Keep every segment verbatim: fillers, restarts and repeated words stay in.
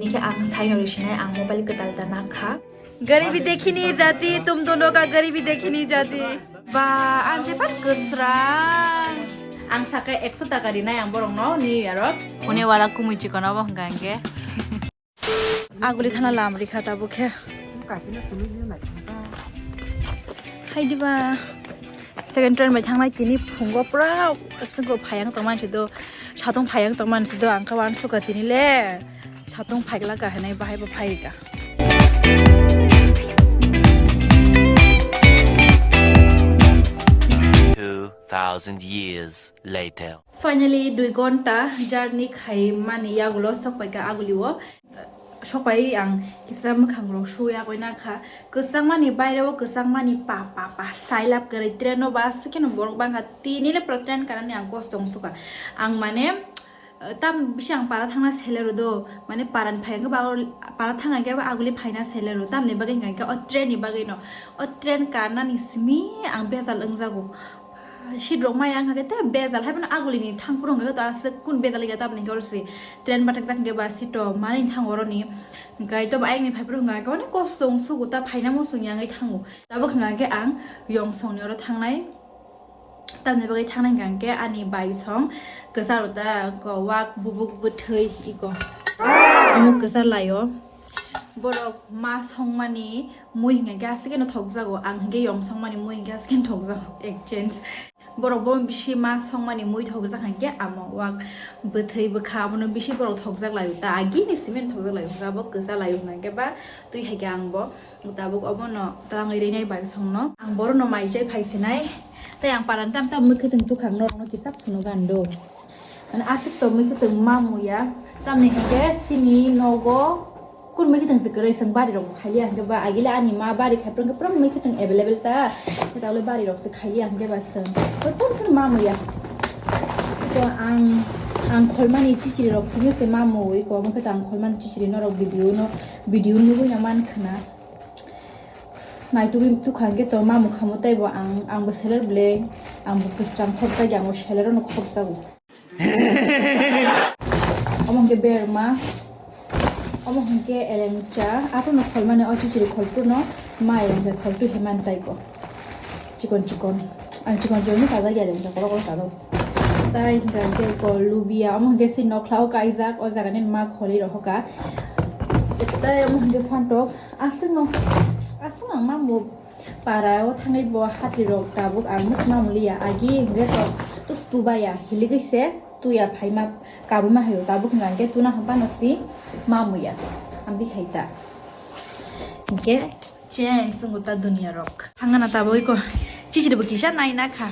Nini khe ang saino risinai, ang mobile kwtal da nakha. Garibi dekhini jati, tum dono ka garibi dekhini jati. Ba, ang je pat kwsrang. Ang saka ekso taka rinai ang borokno New Year o. Hune wala kumui chikon obo hwnkha hwnkhe. Aguli thana lam rikha tabuk khe. Hai diba. Second train bai thangnai tini phungo pura swngo phayang tongmani sido. Satung phayang tongmani sido ang khe uansukha tini le. Satung phaikla ka hinui bahai bo phaika. Two thousand years later. Finally, dui ghonta journey khai mani yagulo sokpaika agulio. Sokpai ang kisa mwkhang rok suya koi nakha. Kwchangmani baire o kwchangmani pa pa pa sailap kwrwi train o ba swkeno borok bangkha. Tini le pura train kanani ang kosto wng sukha. Ang mane, eh, tam bisi ang para thangna selero do. Mane parani phai hwnkhe ba o, para thang hwnkhe ba aguli phaina selero. Tamni bagwi hwnkha hwnkhe o train ni bagwi no. O train kanani simi ang bejal wngjago. Seat rok maya wngkha khe tei bejal hai phano agulini thang phuru hwnkha khe to aswk kun bejal ya tamni hwnkhe oro se train bathakjak hwnkhe ba seat rok manwi thang oroni. Hwnkhe to ba ayangni phai phuru hwnkha khe onek kosto wng sugo ta phaina muchung ya wngwi thango. Tabuk hwnkha khe ang Yongsong ni oro thangnai. Tamni bagwi thangnai hwnkha khe ani bai song kwcharo ta ko wak bubuk bwthwi iko. Omo kwchar laio. Borok ma songmani mui hwnkha khe aswk no thokjago, ang hwnkhe Yongsong mani mui hwnkhe aswk no thokjago, exchange. Borok bo bisi ma songmani mui thokjak hwnkhe amo wak bwthwi bwkha abono bisi borok thokjak laio, ta agini simi thokjak laio, hwnkhe abo kwchar laio hwnkhe ba twi hai khe ang bo tabuk obono twlangwi rinai bai songno. Ang borokno mai chai phai sinai, tei ang paran tam tam mwkhwtwng twkhang norokno kisa phunuk gando. Mane aswk tongwi kwtwng ma muya. Tamni hwnkhe sini nogo kun mwkhwtwng se kwrwi, chwng bari rok bo khailiya hwnkhe ba agile ani ma bari khai phuru hwnkhe pura mwkhwtwng available ta. Khe tawle bari rok se khailiya hwnkhe ba chwng pura phuru ma muya. To ang, ang kholmani chichiri rok simi se ma mui ko, mwkhwtwng ang kholmani chichiri norok video no, video nugwi no man khna. Naitugwi tukha hwnkhe to ma mukha mo tei bo ang, ang bo seler ble, ang bo kwsram khop jagwi ang bo seler no khop jago. Omo hwnkhe berma, omo hwnkhe elengcha, aphano kholmani o chichiri kholphuru no ma elengcha kholtwi heman tai ko. Chikon chikon, ang chikon chikon no sajak ya elengcha, kolok kolok sajak. Tai hwnkhe ko lubia, omo hwnkhe si nokla o kaijak, o jaga ni ma kholi rohoka. Tai omo hwnkhe phantok, aswk no, aswk no ma mo. Para o thangwi bo hati rok tabuk ang mosna muliya agi hwnkhe to tus tubaya hiligwi se tuya phaima kabuma hayo tabuk hwnkha hwnkhe tuna hwnkha no si mamuya amdi hai ta hwnkhe change wngwi ta duniya rok hangana tabuk iko chichiri bo kisa nai na kha.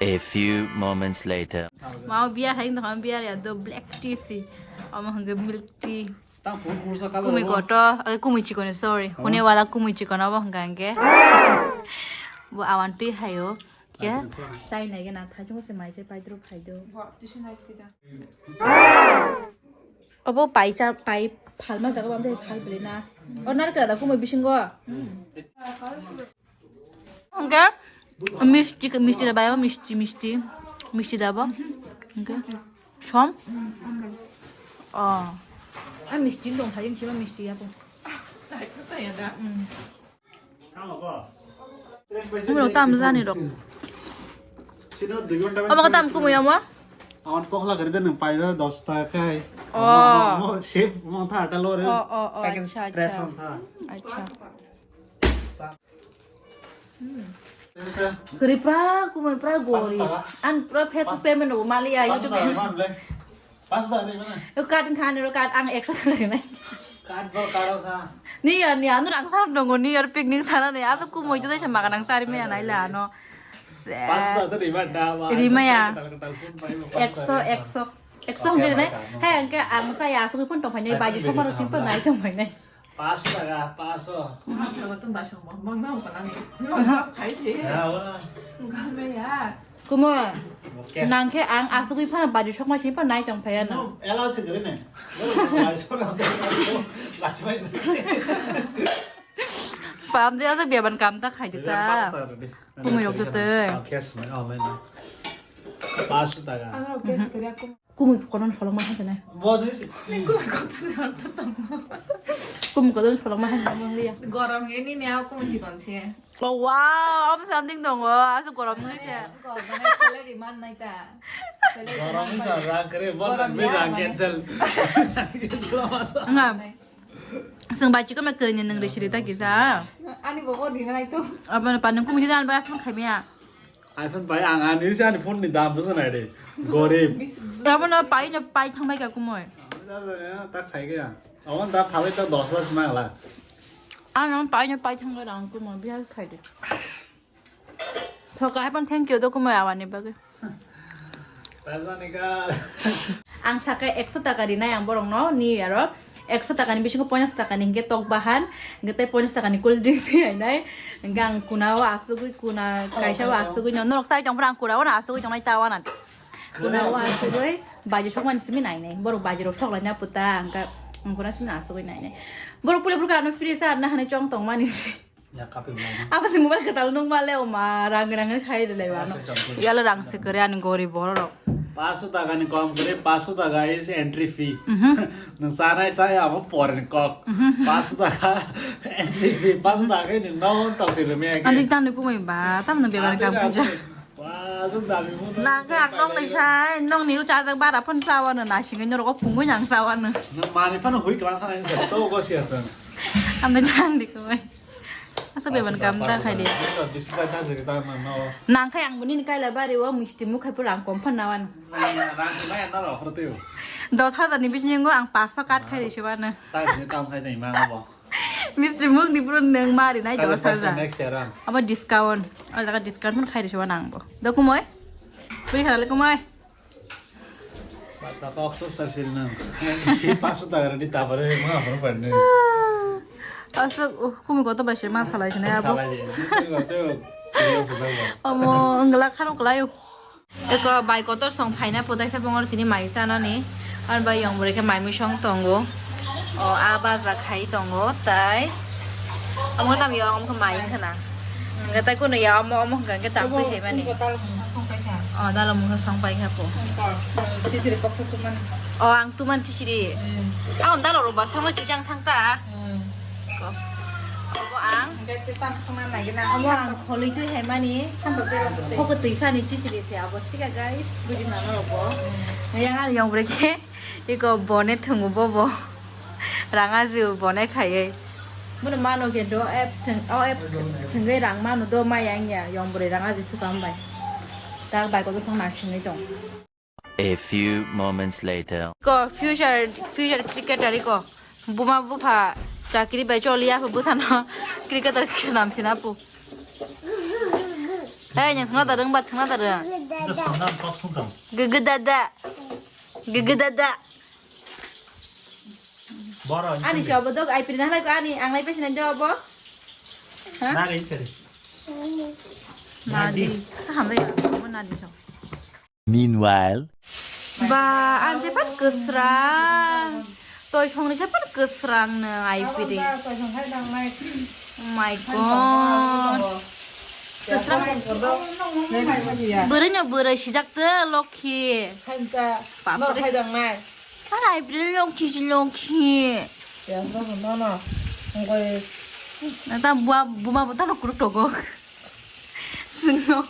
A few moments later. Mao beer hai no beer ya do black tea si. Omo hwnkhe milk tea. Tang pur pur sa kalo. Kumui koto, eh, kumui chikon, sorry. Oh. Hune wala kumui chikon obo hwnkha hwnkhe. Bo awan twi hayo. Kya? Sai nai gana thajung se mai se paidro phaido. Obo pai cha, pai phalma jaga bam de phal bele na. O narkra da kumui bisingo. Hwnkhe misti, misti da bai, misti, misti, misti da bo. Hwnkhe som? Oh. A misti dong thai, sima misti ya bo. Umrok tam jani rok. Omo tam kumui omo? Awan pokla gari de nang paira dos taka khai. Oh. Omo, omo shape, omo tha ata lore. Oh, oh, oh, acha, acha. Acha. Kiri pra kumui pra gori. An pra Facebook payment obo mali ya YouTube payment. Pas da ni mana? Yo card khan ro card ang ekso taka nai. Card bo card sa. Ni ya ni anu rang sa nongo ni yar picnic sana ni atu kumui jodai sa makan ang sari me anai la ano. Pas da to rima da ma. Rima ya. Ekso ekso. Ekso hongde ne. Hai angke ang sa ya asugui pun tong phai nai baji somaro simple nai tong phai nai. Pas taka, pas o. Kumo, nang khe ang asugui phano bari sokma sini phano nai tong phai ano. Ela se gre ne. Bai so na. Lachimai se. Pam de asa beban kam ta khai de ta. Kumui rok de te. Ah, cash me, oh, me, me. Pasu taga. Kumui konon holong ma hante nai. Bo de si. Kumui koton holong ma hante nai. Gorom ge ni ne aku mesti kon si. Oh, wow, om something dong, oh, asu gorom nai te. Gorom nai salary man nai ta. Gorom ni sa rang kere, bo rang cancel. Nga. Seng bachi ko me kene nang re siri ta kisa. Ani bo ko dina nai to. Apa na panung kum kita an ba kan khamia. iPhone pai ang ani se ani phone ni dam bujo nai de. Gorib. Amo no pai no pai thang bai ka kumoi. Tak sai ga. Amo da phalai ta dos lakh ma la. Ano pai no pai thang bai ang kumoi biya khai de. Thoka hai pon thank you do kumoi awani bagwi. Ang saka ekso taka rinai ang borokno New Year o. Ekso takani bisingo ponchas takani hingke tok bahan, hingke tei ponchas takani cool drink twi hainai. Hingke ang kuna o asugwi, kuna kaisa o asugwi no. Norok sai tong phra ang kuna o no asugwi tongnai ta wana. Kuna o asugwi baji sokmani simi nainai. Borok baji rok sok laina puta hingke ang kuna simi asugwi nainai. Borok pule borok ano free sa na hanai chong tongmani. Apa si mobile ketal nung male oma rang rang sai de lewa no. Yala rang se kere ani gori borok. Paso taka ni kom kere, paso taka is entry fee. Nang sanai sai amo poren kok. Paso taka entry fee, paso taka ni no tok si rume. Ani tang ni kumai ba, tam no bebar kam puja. Paso dami mo. Nang ke ang nong ni sai, nong ni ucha jak bara phone sawa no nasing ni roko phungui nang sawa no. Nang mani phano hui klang khana ni sa to go si asang. Ang tang di kumai. Asa beban kam ta khai de. Nang khai ang bini kaila bari o misti muk khai pura ang kom phan nawan. Dos hajar ni bisingo ang paso kat khai de sibana. Misti muk ni pura neng mari nai dos hajar. Abo discount. O jaga discount pun khai de sibana ang bo. Do kumoi. Pui khala kumoi. Bata kok so sasil nang. Paso taka rani tabare ma hor panne. Asok, uh, kumi koto bai se ma salai sene abo. Salai je. Koto. Omo ngla khano kalayo. Eko bai kotor song phaina potaisa bongor tini mai sanani. Ar bai yong bore ke mai mui song tongo. O a baja khai tongo tai. Omo tam yong omo mai khana. Hingke tai kunu ya omo, omo hingke tam twi hai mani. O dalo mungkha song pai kha po. O ang tuman chisiri. Ang dalo roba song kijang thang ta. Ko. Obo ang. Obo ang kholoi twi hai mani. Hoko twi sani chisiri se abo sika guys. Budi mano robo. Yang ani yong breke. Iko bone thungo bobo. Ranga jiu bone khaiye. Bono mano khe do apps thung, o apps thungwi rang mano do maya wngya yong bwrwi ranga jiu suka hambai. Tak bai kotor song naisingwi tong. A few moments later. Ko future, future cricketer iko. Buma bupha chakri bai choli ya bwsano cricketer swnam sina pu. Hey, nyang thangna da rwng ba thangna da rwng. Gege dada. Gege dada. Ani si obo dok ai piri na halai ko ani ang lai pesi na do obo. Ha? Nadi. Nadi. Kaham dai ya, obo nadi so. Meanwhile. Ba, ang je pat kwsrang. Toi songni se pat kwsrang no ai piri. Oh my God. Kwsrang. Bwrwi no bwrwi sijak to lokhi. Bapre. Ang ai piri lokhi si lokhi. Ta bua buma bo ta kuruk togok. Singno.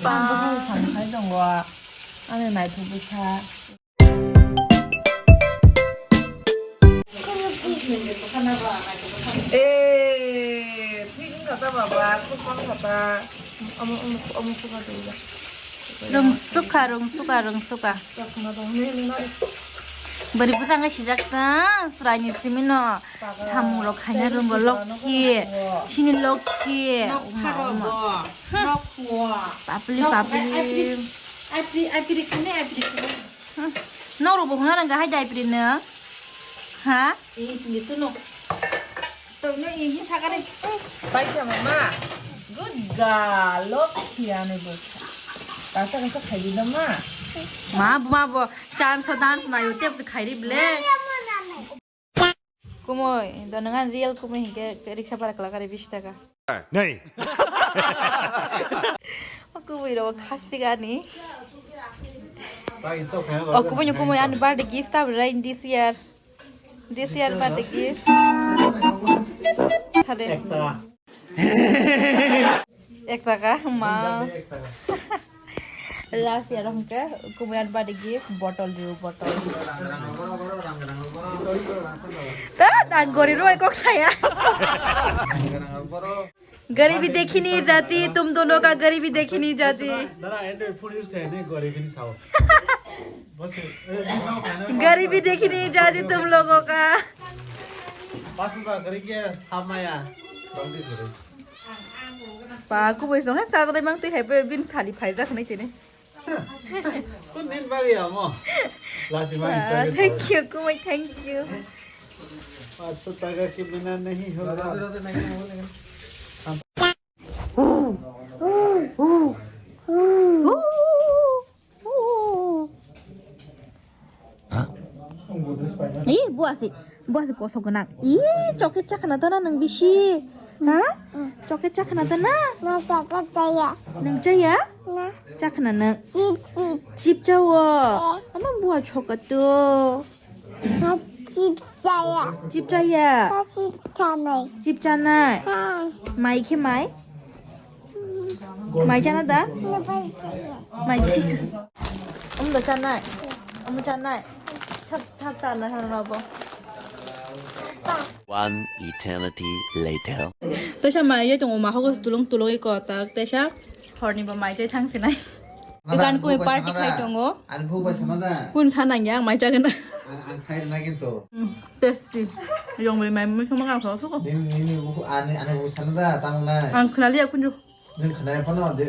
Ang bwsa samung khai tongo. Ani naithok bwsa. Eh, thik wngkha ta baba, thik wngkha ta. Omo, omo, omo, omo, omo. Rwngsukha, rwngsukha, rwngsukha. Bwrwi bwsa wngkha sijak ta, chwraini simi no. Samung rok khaina rwngbo lokhi, sini lokhi. Papli, papli. Nok rok bo hwnna rwngkha hai dai pri no. Ha? Ini tu no. Tawino ini sakare. Paisa mama. Good girl, lokhi ani bo. Tasa kasa khaidi no ma. Ma, ma bo chance dance na yo tep khairi ble. Kumui, do nang ani real kumui hingke riksa bara kala kari bish taka. Nei. O kumui ro khasi gani. O kumui ni kumui ani birthday gift ta bwrwi this year. This year birthday gift. Thade. Ek taka, ma. Last year hwnkhe kubuyan body gift bottle rw bottle. Ta nang gori rw kok saya. Garibi dekhini jati, tum dono ka garibi dekhini jati. Dara Android phone use khai ne gori bini sao. Garibi dekhini jati tum logo ka. Pasu ka gari ke hamaya. Bangdi gari. Ba, kubui song, he, chadrai mang twi hai, bin sali phai jak nai tini. Kun nin bagi amo. Lasi magi. Thank you, kumui, thank you. Paanch so taka ke bina nahi hoga. Ih, buasi, buasi kosok gwnang. Ih, chocolate chakhna tana nang bisi. Ha? Chocolate chakhna tana? Na chocolate chaya. Nang chaya? Na. Chakhna nang. Chip, chip. Chip chawo. Eh. Ama bua choka to. Ha, chip chaya. Chip chaya. Ta chip chanai. Chip chanai. Ha. Mai khe mai? Mai chana da? Mai chi. Um da chanai. Um chanai. Sap sap chana sana na bo. One eternity later. Tesa mai ye tongo ma hogo tulung tulung iko tak tesa horni bo mai chai thang sinai. Ikan koi party khai tongo. Ani bu bai sana da. Kun sana ya mai chagana. Ang sai na kintu. Tasty. Yong beri mai mui sama kang thok thok. Nini nini bu ani ani bu sana da tang na. Ang khna liya kunju. Nini khna ya pano de.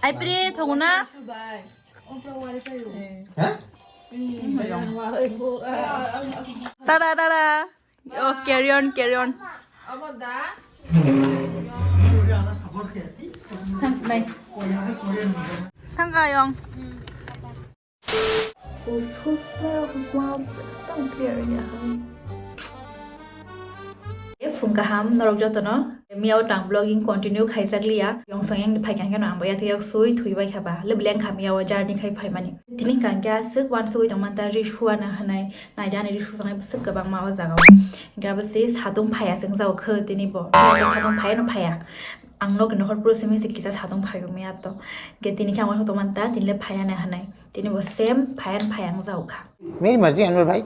Ai pre thok na. Ha? Tada tada. Oh, carry on, carry on. Thanks, bye. Thank you, Ayong. Who's, who's smile, who smiles? Don't clear in your hurry. Phung kaham norok jotono. Miyao tang vlogging continue khaijak liya. Yong song yang phai kha hwnkhe no ang bo yathek yak sui thui bai kha ba. Le beleng kha miyao journey khai phai mani. Tini hwnkha hwnkhe aswk uansugui tongmani ta ri suana hwnai. Naidi ani ri sujaknai bwswk kwbangma o jaga o. Hwnkhe abo se satung phaiya se wngjago khe tini bo. Satung phaiya no phaiya. Ang nok ni nohor puro simi se kisa satung phaiyo miya to. Hwnkhe tini khe ang uansuk tongmani ta tini le phaiya na hwnai. Tini bo same phaiya no phaiya wngjago kha. Meri marji Anwar bhai.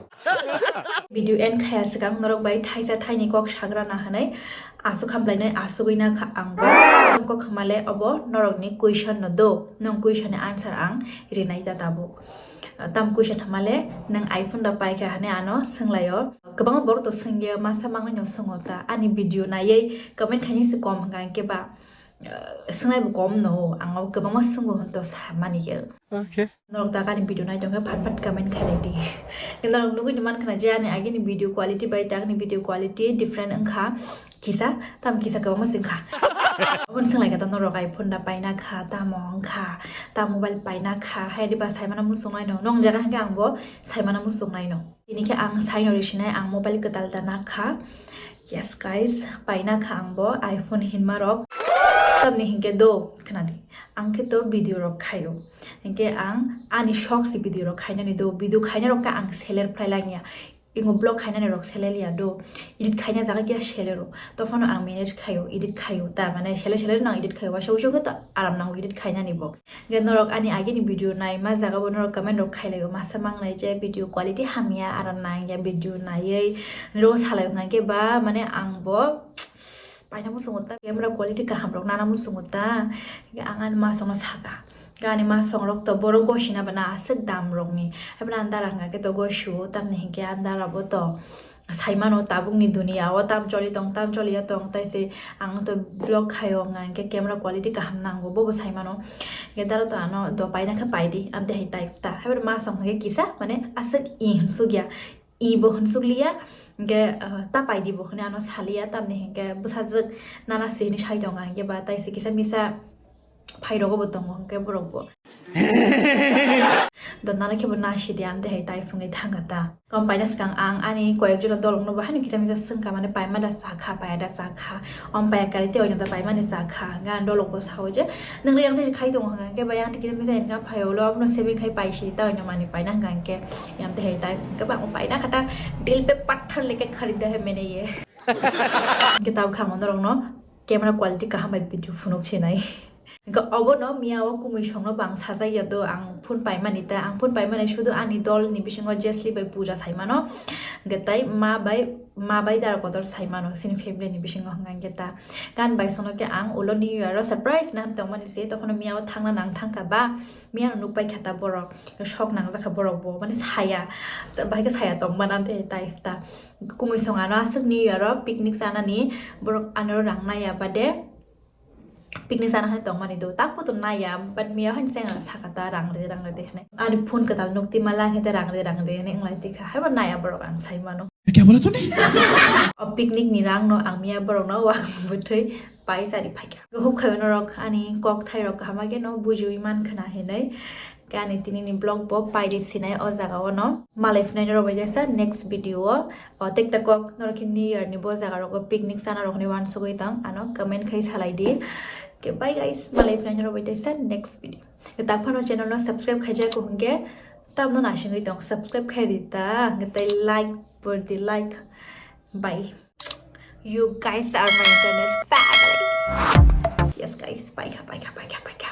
Video end khaya swkang norok bai thaisa thaini kok sagra na hwnwi aswk hamlainai aswgwi na kha ang bo. Kok hwnmale obo norokni question no do, nwng question ni answer ang rinai ta tabuk. Tam question hwnmale nwng iPhone da paikha hwnwi ano swnglaio. Kwbangma borok to swngya masa mangnai no swngo ta ani video naiwi comment khainai se kom hwnkha hwnkhe ba. Eh, swngnai bo kom no, ang o kwbangma swngo hwn to sa mani khe. Okay. Norok ta ani video nai tongkhe phat phat comment khailai di. Norok nugui ni mankha na je ani agini video quality bai ta ani video quality different wngkha. Kisa, tam kisa kwbangma se wngkha. Aboni swnglaikha ta norok iPhone da paina kha, tamo wngkha, ta mobile paina kha, hai di ba saimano muchungnai no. Nong jaga hwnkhe ang bo saimano muchungnai no. Tini khe ang saino risinai, ang mobile kwtal da nakha. Yes guys, paina kha ang bo iPhone hinma rok. Tamni hinkhe do khnadi. Ang khe to video rok khaio. Hinkhe ang ani shok se video rok khainani do. Video khaina rok khe ang seler phlai langya. Ingo vlog khainani rok seleliya do. Edit khaina jaga khe selero. Tophano ang manage khaio, edit khaio. Ta mane sele sele nang edit khaio. Waisa waisa khe to aram nango edit khainani bo. Hingke norok ani agini video nai ma jaga bo norok comment rok khailai o masa mangnai je video quality hamya aram nangya video naiwi norok salai o hingke ba mane ang bo paina muchungo ta camera quality kaham rok nana muchungo ta hingke ang ani masong no saka hingke ani masong rok to borok gosina bana aswk dam rok ni haibo andar hingke to gosio tamni hingke andar abo to. Saimano tabukni duniya o tam choli tong, tam choliya tong, tai se ang to vlog khaio, wngkha hingke camera quality kaham nango, bobo saimano. Hingke daro to ano do paina khe paidi, amte hai type ta. Haibo masong hingke kisa, mane aswk i hwnsukya, i bo hwnsukliya, hingke, ah, ta paidi bo hwnwi ano saliya, tamni hingke bwsajwk nana se hwnwi sai tongo, hingke ba tai se kisa misa. Phairogo bo tongo hwnkhe borok bo. Dotnano khe bo nasi di, amtwi hai type wngwi thangkha ta. Kom paina swkang ang ani koyek jona dolokno bo haino kisa misa swngkha, mane paima da chakha, paya da chakha, om paya kari tei oino da paimani chakha, hwnkhe ang dolok bo sao je, "Nwng le yang tei khai tongo," hwnkha hwnkhe bai ang tei kisa misa hwnkha phai ulo abono sebeng khai paisi ta oino mani paina hwnkha hwnkhe, yang tei hai type hwnkhe ba ang paina kha ta, "Dil pe patthar leke kharida hai maine ye." Hwnkhe tabuk kha ang norokno camera quality kaham bai video phunuk sinai. Hwnkhe obono miya o kumui songno bo ang sajak ya do, ang phone paimani ta, ang phone paimani sudu ani dol ni bisingo Jesli bai puja saimano, hwnkhe tai ma bai, ma bai dara kotor saimano, sini family ni bisingo hwnkha hwnkhe ta. Gan bai songno khe ang ulo New Year o surprise na tongmani se, tokhono miya o thangna nang thangkha ba, miya no nuk pai kha ta borok, sok nang jakha borok bo, mane saya, bahai khe saya tongmana tei type ta. Kumui song ano aswk New Year o picnic chanani, borok ano rang naya bade, picnic chana hai tongmani do, tak puto naya, but miya hai cheng ang saka ta rang rede, rang rede hinwi. Ani phone kwtal nukti mala khe te rang rede, rang rede hinwi wnglai tikha, haibo naya borok ang sai mano. Kya bola tune? O picnic ni rang no ang miya borok no wak bwthwi pai chari phaikha. Hub khawi norok ani kok thai rok kaham khe no bujiwi man khna hinwi. Khe ani tini ni vlog bo pairi sinai o jaga o no. Malai phunai norok bai jasa next video o. O tekta kok norok khe New Year ni bo jaga rogo picnic chana rok hinwi uansugwi tong, ano comment khai salai di. Khe bye guys, malai phunai norok bai teisa next video. Khe tak phano channel no subscribe khaijak hwnkhe tamno nasingwi tong, subscribe khai di ta, hwnkhe tei like por di, like. Bye. You guys are my internet family. Yes guys, bye kha, bye kha, bye kha, bye kha.